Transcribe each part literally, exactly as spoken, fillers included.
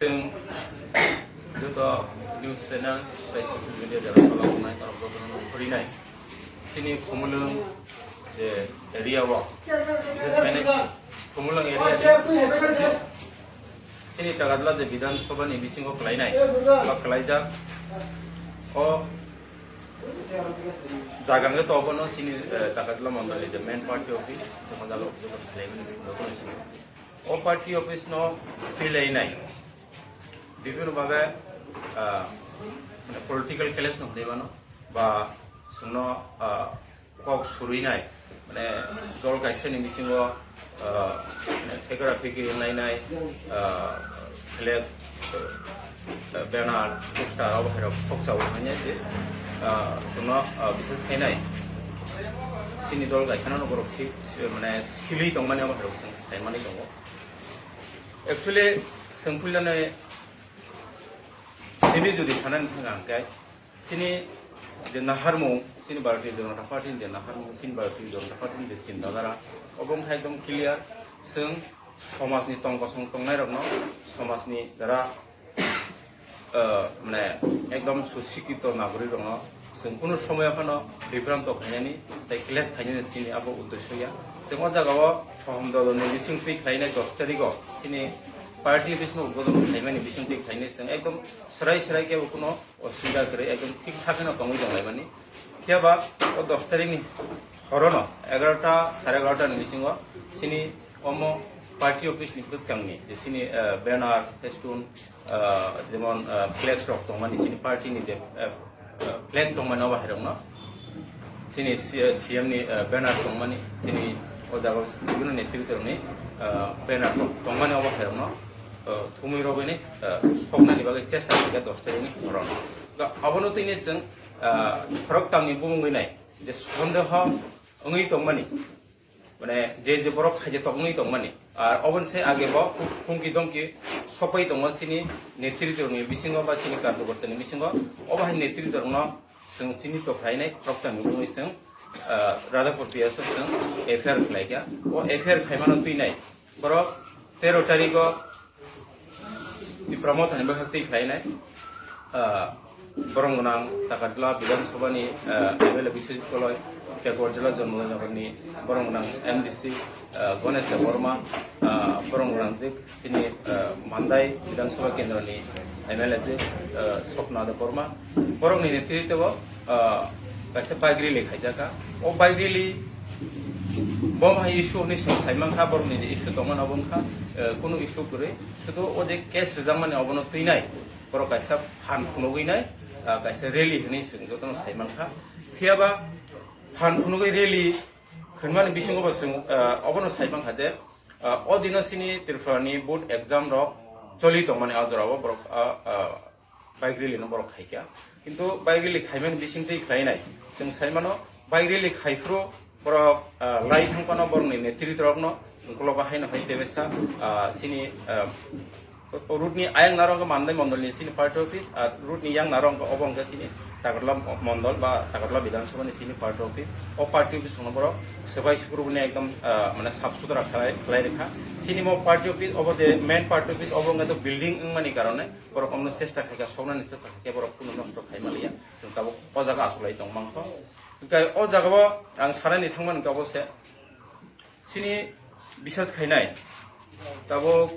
Chwng joto news channel tei social media jora salo wngnai norok jotono nongkhorwi nai. Chini Khumulwng je area o, bises khe Khumulwng area ni chini Takarla je Bidhan Sabha ni bisingo kwlainai ba kwlaijak, o jaga hwnkhe to obono chini, eh, Takarla mondol ni je main party office se hwnjalo joto khlaimani simi jotono simi. O party office no twilainai bibhinno bhabe, ah, political clash no hwnwi mano ba chwngno, ah, kok surwinai, mane dol kaisani bisingo, ah, mane phekra phekri wnglainai, ah, flag, ah, banner, poster abo hai rok khokchao hwnwi je, ah, chwngno, ah, bises khainai chini dol kaisano borok si, si, mane silwi tongmani abo hai rok chwng saimani tongo. Actually, chwng puilano simi jodi sanani thang ang khe, chini je naharmung, chini Bharatiya Janata Party ni je naharmung, chini Bharatiya Janata Party ni je chinta dhara, obo wngkha ekdom clear. Chwng somajni tong kosong tongnairokno, somajni jara, ah, mane ekdom susikito nagorik rokno chwng kunu somoyo phano bibranto khainani tei clash khainani chini abo uddesyo ya. Chwng o jagao Sohom doloni bising twi khlainai dos tarigo chini party office no udbodon khlaimani bising twi khlainai chwng ekdom srai srai khe kuno osubida kwrwi ekdom thik thak kheno tongwi tonglaimani. Phiya ba o dos tarikni horono egarota sare egarota ni bisingo chini omo party office ni bwskangni je chini, eh, banner, festoon, ah, jemon, ah, flex rok tongmani chini party ni je, ah, ah, flag tongmani obo hai rokno chini C-, C M ni, ah, banner tongmani chini o jaga bibhinno netrito rokni, ah, banner tong-, tongmani obo hai rokno, ah, thumui rogwi ni, ah, soknani bagwi chesta khaikha dos tarikni horono. Ga-, abono tini chwng, ah, khoroktamni bumungwi nai je sondeho wngwi tongmani. Mane je je borok khaija tongwi tongmani. Ar oboni se age bo hum-, humki domki sokpai tongo chini netrito ni bisingo ba chini karjokorta ni bisingo. Obo hai netrito rokno chwng chini to khlainai khorokta ni wngwi chwng, ah, Radhapur P S o chwng F I R khlaikha. O F I R khaimano twinai borok tero tarigo Tipra Motha ni bwkhak twi khlainai, ah, borong gwnang Takarjala Bidhan Sabha ni, ah, M L A Biswajit Koloi, Tekwar Jila Jonmolai Nagar ni borong gwnang M D C, ah, Ganesh Debbarma, ah, borong gwnang jik chini, ah, Mandai Bidhan Sabha Kendra ni M L A jik, ah, Swapna Debbarma, borok ni netrito o, ah, kaisa bike rally khaijak kha. O bike rally bo hai issue hinwi chwng sai mankha, borokni je issue tongmani obo wngkha, eh, kunu issue kwrwi. Sudu o je case rwjakmani obono twinai, borok kaisa phan phunugwi nai, ah, kaisa rally hinwi chwng jotono sai mankha. Phiya ba phan phunugwi rally hwnmani bisingo bo chwng, ah, obono sai mankha je, ah, o dino chini Tripura ni board exam rok choli tongmani a jorao borok, ah, ah, bike rally no borok khaikha. Kintu bike rally khaimani bisingtwi khlainai. Chwng saimano bike rally khaiphuru borok, ah, lai thangphano borokni netrito rokno ukologo haino hai tebesa, ah, chini, ah, road ni ayang narwkgo Mandai mondol ni chini party office, ah, road ni yang narwkgo obo wngkha chini Takarla mondol ba Takarla Bidhan Sabha ni chini party office. O party office no borok swbai sukrubuni ekdom, ah, mane sap sutra khlai, khlai rwkha. Chini mo party office obo je main party office obo wngkha to building wngmani karone borok omno chesta khaikha, soknani chesta khaikha, borok kunu nosto khai manliya. Chwng tabuk o jaga asulai tong mankho. Hwnkhe o jagao ang sanani thangmani khe obo se chini bisas khainai tabuk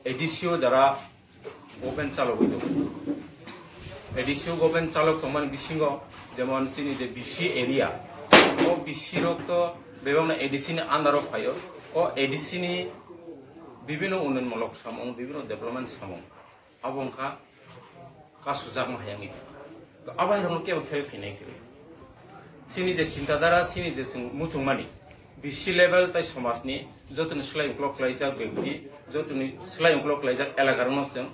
A D C o jara government chalogwi tongo. A D C o government chalok tongmani bisingo jemon chini je B C area, o B C rok to bebakno A D C ni under o phaio. O A D C ni bibhinno unnayonmulok samung, bibhinno development samung, abo wngkha kasujakma hai wngwi tongkha. To abo hai rokno kebo khel khainai kwrwi. Chini je chinta dhara, chini je chwng muchungmani, B C level tai somajni jotoni slai uklok klaijak bekti, jotoni slai uklok klaijak elaka rokno chwng,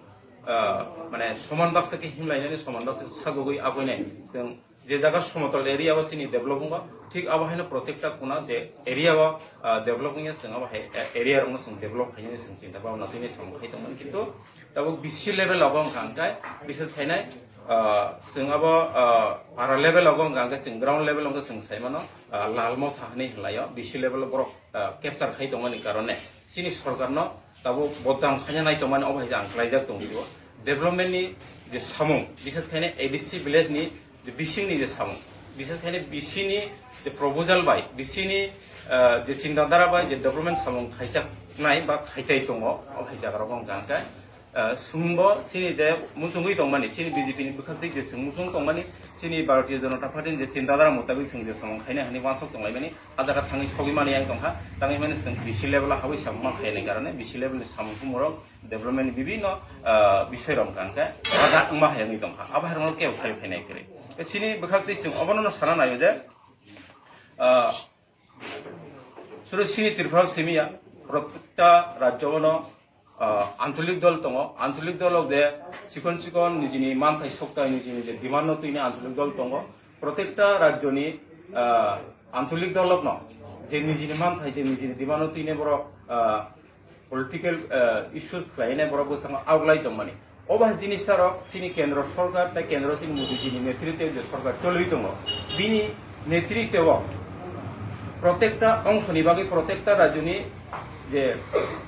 ah, mane soman baksa khe himlainani, soman baksa khe sagogwi aboinai chwng je jaga somotol area o chini develop wngkha, thik abo haino protekta kuna je area o, ah, develop wngya chwng abo hai, eh, area rokno chwng develop khainani chwng chinta bhabna tini samung khai tongmani. Kintu tabuk B C level o wngkha hwnkhe bises khainai, ah, chwng abo, ah, para level o wngkha hwnkhe chwng ground level o wngkhe chwng saimano, ah, lal motha hinwi hinlaio B C level o borok, ah, capture khai tongmani karone chini sorkarno tabuk bodam khaina nai tongmani, obo hai ang khlaijak tong phio. Development ni je samung, bises khaine A D C village ni je bising ni je samung, bises khaine bising ni je proposal bai, bising ni, ah, je chinta dhara bai je development samung khaijak nai ba khaitai tongo, obo hai jaga rok wng kha khe. Ah, sumbo sini je muchungwi tongmani, sini B J P ni bwkhak twi je sung muchung tongmani, sini Bharatiya Janata Party ni je chinta dhara mutabik sung je samung khaina hani wansok tonglaimani, a jaga thangwi sogwi mani yang tongkha, tangwi mani sung B C level o hawi samung ma khaina karone B C level ni samung kumurok development ni bibinno, ah, bisoi rok hwnkha hwnkhe baja wngma hai wngwi tongkha, abo hai rokno kebo khai phainai kwrwi. Sini bwkhak twi sung obono no sana naio je, ah, Suru sini Tripura simi ya, protekta rajyo bono, ah, ancholik dol tongo. Ancholik dol ok de chikon chikon nijini manthai soktai nijini je demand no twini ancholik dol tongo. Protekta rajyo ni, ah, ancholik dol ok no je nijini manthai je nijini demand no twini borok, ah, political, eh, issues khlainai borok bwskango auglai tongmani. Obo hai jinis rok chini kendro sorkar tei kendro chini Modi jini netritwe je sorkar cholwi tongo, bini netritwe o protekta ongsoni bagwi protekta rajyoni je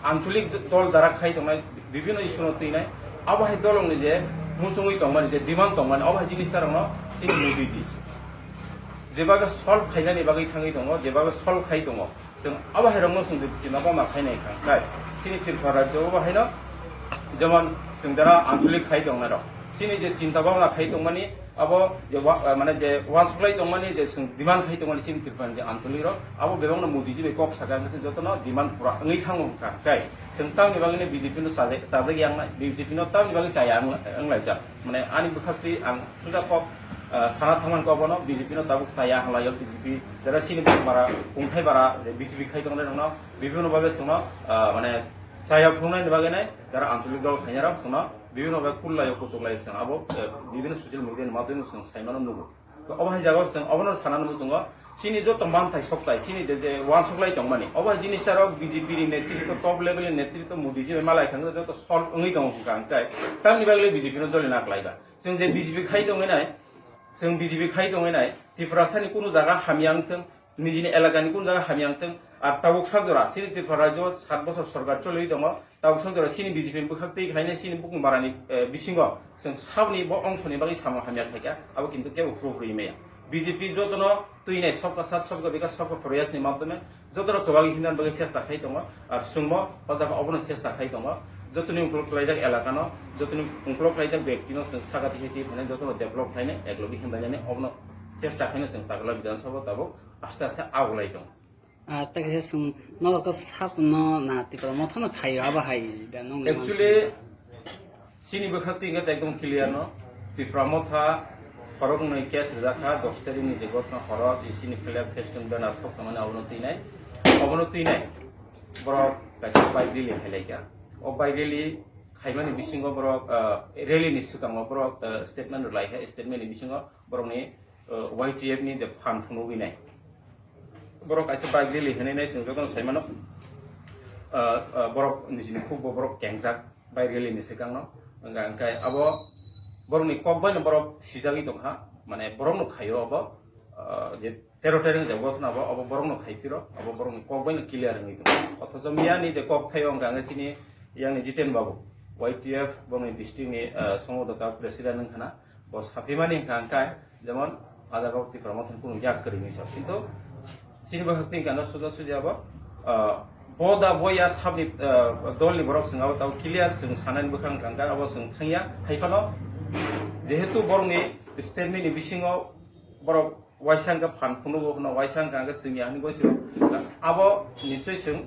ancholik dol jara khai tongnai bibino issue no twinai, abo hai dolongni je muchungwi tongmani je demand tongmani obo hai jinis rokno chini Modi ji jebabe solve khainani bagwi thangwi tongo, jebabe solve khai tongo. Chwng abo hai rokno chwng chinta bhobna khainai kha, hwnkhe chini Tripura rajyo o bo haino jemon chwng jara ancholik khai tongnai rok, chini je chinta bhobna khai tongmani abo je wa-, mane je uansuklai tongmani je chwng demand khai tongmani chini Tripura ni je ancholik rok abo bebakno Modi ji bai kok saka hwnkhe chwng jotono demand pura wngwi thango hwnkha, hwnkhe chwng tamni bagwino B J P no chajak, chajak ya wngnai, B J P no tamni bagwi chaya wng-, wnglaijak. Mane ani bwkhak twi ang suja kok, ah, sana thangmani kok bono B J P no tabuk chaya halaio B J P jara sini bara kungthai bara je B J P khai tongnai rokno bibino babe chwngno, ah, mane chaya phunuknaini bagwi nai jara ancholik dol khainai rok chwngno bibino babe kullaio kutuklaio chwng abo, eh, bibino social media ni madhyome chwng saimano nugo. To obo hai jagao chwng obono sana nugwi tongo. Chini joto manthai soktai, chini je, je uansuklai tongmani, obo hai jinis rok B J P ni netritwo, top level ni netritwo Modi ji bai malai thangwi joto solve wngwi tongo hwnkha hwnkhe tamni bagwi B J P no joli naklai ba. Chwng je B J P khai tongwi nai, chwng B J P khai tongwi nai, Tiprasa ni kunu jaga hamya wngthwng, nijini elaka ni kunu jaga hamya wngthwng, ar tabuk sak jora chini Tripura rajyo o sat bochor sorkar choliwi tongo, tabuk sak jora chini B J P ni bwkhak twi khlainai chini bukung barani, eh, bisingo chwng saboni bo ongsoni bagwi samung hamya khaikha, abo kintu kebo phuru phuru maya. B J P jotono twinai sabka sat, sabka bikas, sabka prayas ni madhyome jotono kwbangwi himnani bagwi chesta khai tongo, ar chwngbo o jaga obono chesta khai tongo. Jotoni ungkuluk khlaijak elakano, jotoni ungkuluk khlaijak bektino chwng sakati khe twi phainai, jotono develop khlainai, eklogi himlainani obono chesta khaino chwng Takarla Bidhan Sabha tabuk aste aste agoklai tongo. Ah, tei kaisa chwng norok to sap no na Tipra Motha no khaio abo hai da nong Actually, chini bwkhak twi hwnkhe ekdom clear no. Tipra Motha khoroknwi case rijak kha, dos tarikni je gotna horo je chini flag festoon banner sok tongmani obono twinai. Obono twinai borok kaisa bike rally khailai kha. O bike rally khaimani bisingo borok, ah, rally ni swkango borok, ah, statement rwlai kha, statement ni bisingo borokni, ah, Y T F ni je phan phunugwi nai. Borok kaisa bike rally hinwi nai chwng jotono sai mano. Ah, ah, borok nijini khukbo borok kengjak bike rally ni swkangno. Hwnka hwnkhe abo borokni kok baino borok sijagwi tongkha, mane borokno khaio abo, ah, je tero tero wngjago bothano abo, abo borokno khai phiro, abo borokni kok baino clear wngwi tongo. Othocho miyani je kok thaio hwnka hwnkhe chini yangni Jiten Babu, Y T F borokni district ni, ah, Songho Dota president wngkha na, bo saphimani hwnka hwnkhe jemon a jaga o Tipra Motha ni kunu yak kwrwi hinwi sa. Kintu chini bwkhak twi hwnka hwnkhe suja suja abo, ah, bo da bo ya sabni, ah, dolni borok chwng abo tabuk clear chwng sanani bwkhak hwnka hwnkhe abo chwng thangya. Hai phano jehetu borokni statement ni bisingo borok waisa hwnkhe phan phunugo hwno, waisa hwnkha hwnkhe chwngya hinwi gosiro. Abo nichoi chwng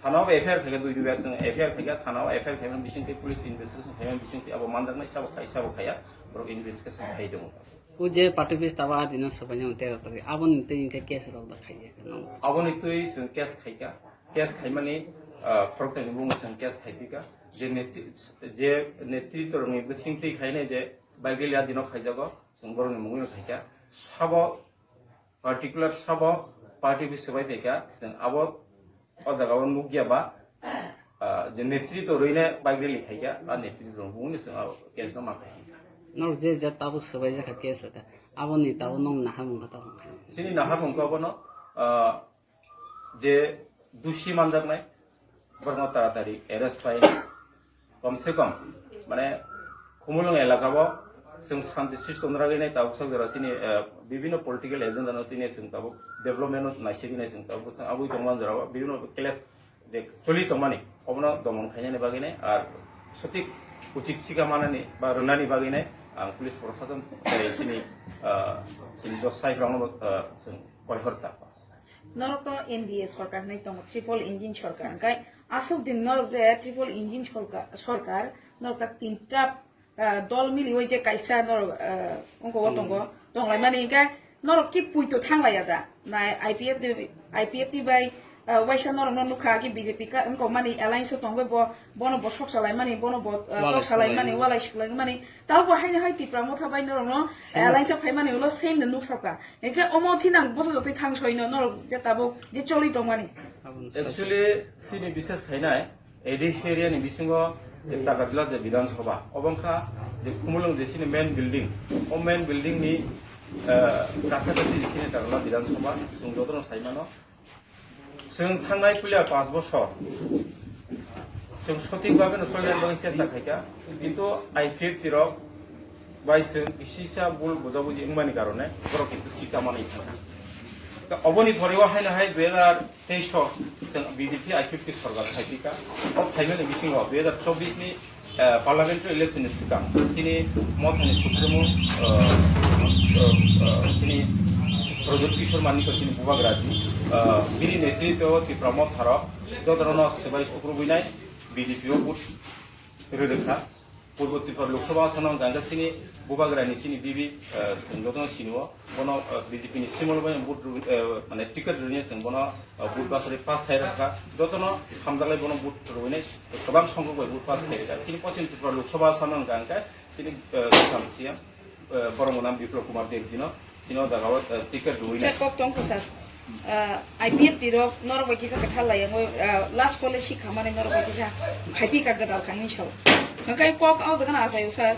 thana o F I R khaikha, dui dui bar chwng F I R khaikha, thana o F I R khaimani bisingtwi police investigation khaimani bisingtwi abo manjaknai, sabo khai, sabo khaiya, borok investigation khai tongo. O je party office taba adino swbaino tero tari, aboni twi hwnkhe case rok da khaiya. Aboni twi chwng case khaikha, case khaimani, ah, khoroktaini bumung chwng case khaipikha, je netri-, je netritworokni bisingtwi khainai je bike rally adino khaijago, chwng borokni mungwino khaikha, sabo particular sabo party office swbai phaikha, chwng abo o jaga o nukya ba, ah, je netritwo rwino bike rally khaikha, a netritwo rwngwi chwng abo case no ma khai kha. Norok je je tabuk swbaijak kha case kha, aboni tabuk nong naharmung kha tabuk. Chini naharmung kha bono, ah, je dusi manjaknai, Borokno taratari arrest khai, kom se kom, mane, Khumulwng elaka bo chwng shanti srishti tongna bagwi nai, tabuk sak jora chini, eh, bibhinno political agenda no tini chwng tabuk development no naisingwi nai chwng tabuk chwng abui tongma jora o bibhinno clash je choli tongmani, obono domon khainani bagwi nai, ar sotik uchit sikha manani ba rwnani bagwi nai ang police proshashan, eh, chini, ah, chini josai rokno, ah, chwng koihor ta. Norok to N D A sorkar hinwi tongo, triple engine sorkar. Hwnkhe aswk din norok je triple engine sorkar, sorkar, norok ta tinta, ah, dol miliwi je kaisa norok, ah, wngkok o tongo, tonglaimani hwnkhe norok ki puito thanglaiya da? Nai I P F T, I P F T bai, ah, waisa norokno nukha agi B J P ka wngkok mani alliance o tongwi bo, bono bo sok salaimani, bono bo, ah, tok salaimani, walai suklaimani. Tabo bo haino hai Tipra Motha bai norokno alliance o phaimani ulo same no nuk sapkha. Hwnkhe omo thinang bwsa jotoi thang soino norok je tabuk je choli tongmani. Actually, chini bises khainai A D C area ni bisingo je Takarjala je Bidhan Sabha, obo wngkha je Khumulwng je chini main building, o main building ni, eh, kasa kasi je chini Takarjala Bidhan Sabha, chwng jotono sai mano. Chwng thangnai puila panch bosor chwng sothik bhabe no solinani bagwi chesta khaikha, kintu I P F T rok bai chwng kisisa bul bujabuji wngmani karone borok kintu sikha manwi thangkha. Oboni pore o haino hai dui hajar teis o chwng B J P I P F T sorkar phaiphikha. O phaimani bisingo dui hajar chobbish ni, eh, parliamentary election ni swkang chini Mothani Supremo, eh, eh, eh, chini Pradyot Kishore Manikya chini bubagraji, eh, bini netritwo Tipra Motha rok jotono swbai sukrubwinai B J P o vote rwrwkha. Purbo Tripura Lok Sabha Assam no hwnkha khe chini bubagrani chini bibi, eh, chwng jotono sinio, bono, eh, B J P ni simol bai vote rw-, eh, mane ticket rwni chwng bono, eh, vote basari pass khai rwkha, jotono hamjaklai bono vote rwinai kwbang songkok bai vote pass khai rwkha. Chini Poschim Tripura Lok Sabha Assam no hwnkha khe chini, eh, Assam C M, eh, borok mwnam Biplab Kumar Deb jino. Chini o jaga o, eh, ticket rwwi nai. Sir, kok tong kho, sir. Ah, I P F T rok norok bai kisa kwthar lai, yang, ah, last policy khamani norok bai kisa phaipi ka gadal kha hinwi sao. Hwnkhe kok o jaga na achaio, sir.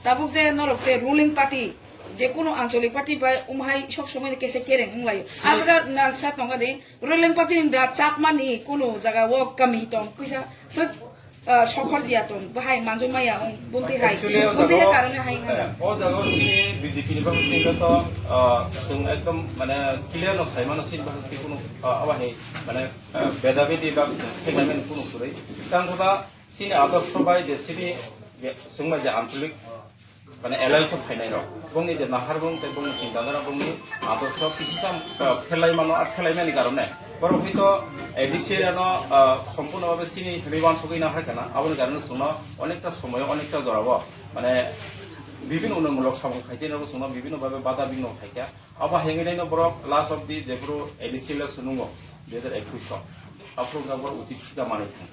Tabuk je norok je ruling party, je kuno anchalik party bai umhai sok somoi kese kereng wnglaio. Sir. A jaga na sa tonga de, ruling party ni da chapmani kuno jaga o kami tong kisa. Sir, ah, sokhor dia tong, bahai manjui maya ong, bunti hai. Actually, o bunti hai jaga o, karone hai eh, o jaga o chini B J P ni bagwi tingkha to, ah, chwng ekdom mane clear no sai mano chini bagwi tei kuno, ah, abo hai mane, ah, beda bedi ba chwng khe nai mani kuno kwrwi. Tang khe ba chini adorsho bai je chini je chwng bai je anchalik mane alliance o phainai rok, bongni je nahar bong tei bongni chingdadara bongni adorsho kisisa, ah, phelai mano, ar phelai mani karone borok hoi to A D C ano, ah, sompurno bhabe chini hinwi wansugwi nahar kana, aboni karone chwngno onekta somoyo onekta jorao mane bibhinno unonmulok samung khai tei nogo chwngno bibhinno bhabe bada bigno khai kha. Abo hai wngwi naino borok last of the jephuru A D C election nungo dui hajar ekush o, aphuru wngkha borok uchit sikha manwi thang.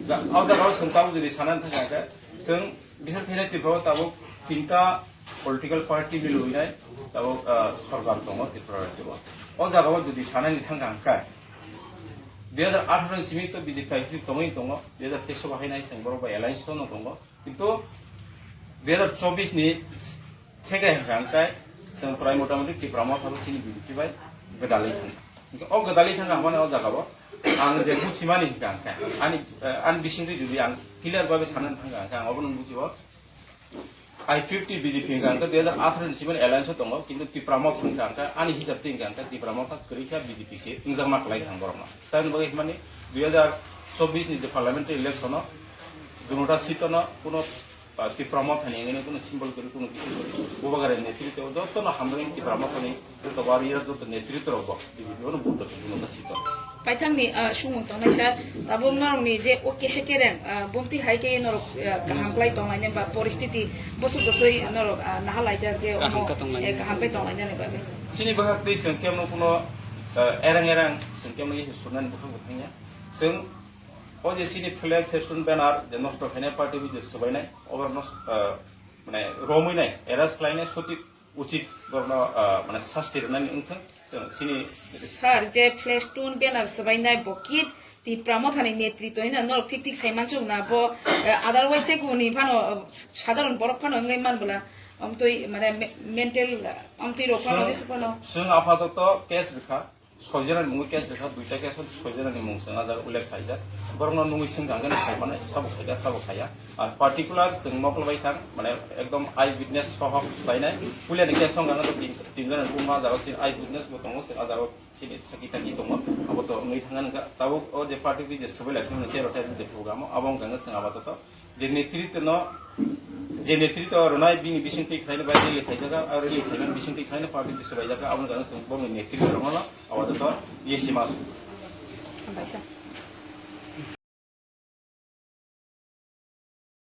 Ga-, o jaga o chwng tabuk jodi sanani thang khe, chwng bisar khainai Tripura o tabuk tinta political party milwi nai tabuk, ah, sorkar tongo Tripura rajyo o. O jaga o jodi sanani thang kha hwnkhe, dui hajar atharo ni simi to B J P I P F T tongwi tongo, dui hajar teis o bahai nai chwng borok bai alliance o no tongo. Kintu dui hajar chobbish ni theke hwnkha hwnkhe chwng prai motamoti Tipra Motha bo chini B J P bai gwdalwi thangkha. Hwnkhe o gwdalwi thangkha hwnmani o jaga o ang je buchimani hwnkha hwnkhe ani, eh, ani bisingtwi jodi ang clear bhabe sanani thangkha hwnkhe ang obono buchibo. I P F T B J P hwnkha hwnkhe dui hajar atharo ni simi alliance o tongo, kintu Tipra Motha hwnkha hwnkhe ani hisab twi hwnkha hwnkhe Tipra Motha kwrwi khe B J P se wngjakma kwlai thang borokno. Tamoni bagwi hwnmani dui hajar chobbish ni je parliamentary election o Dunota seat-o no kuno, ah, Tipra Mothani wngwi kuno symbol kwrwi, kuno kisi kwrwi. Bubagra ni netritwo jotono hamjagwi Tipra Mothani joto warrior, joto netritwo rok bo B J P bono vote rwkha kuno ta seat-o. Paithakni, ah, sumung tongnai sir, tabuk norokni je o kese kereng, ah, bumti hai khe norok, ah, kaham kwlai tonglainai ba poristiti bwswk bwtwi norok, ah, nahalaijak je omo, kaham khe tonglainai, eh, kaham khe tonglainani bagwi. Chini bwkhak twi chwng kemno kuno, ah, ereng ereng chwng kemno surnani bwkhak bo thangya. Chwng O je chini flag, festoon, banner je nosto khainai party office je swbainai, oborokno, ah, mane romwi nai, arrest khlainai, sotik uchit borokno, ah, mane sasti rwnani wngthang. Chwng chini sir, je festoon, banner swbainai bo kit Tipra Mothani netritwo hino norok thik thik sai mansuk na bo, eh, otherwise tei kubuni phano, eh, sadharon borok phano wngwi man bwla, amtwi mane me-, mental, amtwi rok phano chwng, jesa phano. Chwng apatoto case rwkha. Soijonani mungwi case rikha, duita case o soijonani mung chwng ajak ullekh khaijak. Borokno nungwi swngkha hwnkhe no khai manai, sabo khaikha, sabo khaiya. Ar particular chwng mokol bai thang, mane ekdom eye witness sohok khlainai. Puilani case wngkha no tin, tin jona buma jagao sin eye witness bo tongo, sin ajagao sini saki taki tongo. Abo to wngwi thangkha nokha. Tabuk o je party office je swbai lai phano tero tai je program o, abo wngkha no chwng apato to. Je netritwno, je netritwo rwnai bini bisingtwi khlaina bai rally khaijakha, a rally khaimani bisingtwi khlaina party bisingo baijak kha, aboni karon chwng bongni netritwo rwngno apato iye sima su. Hambaisa.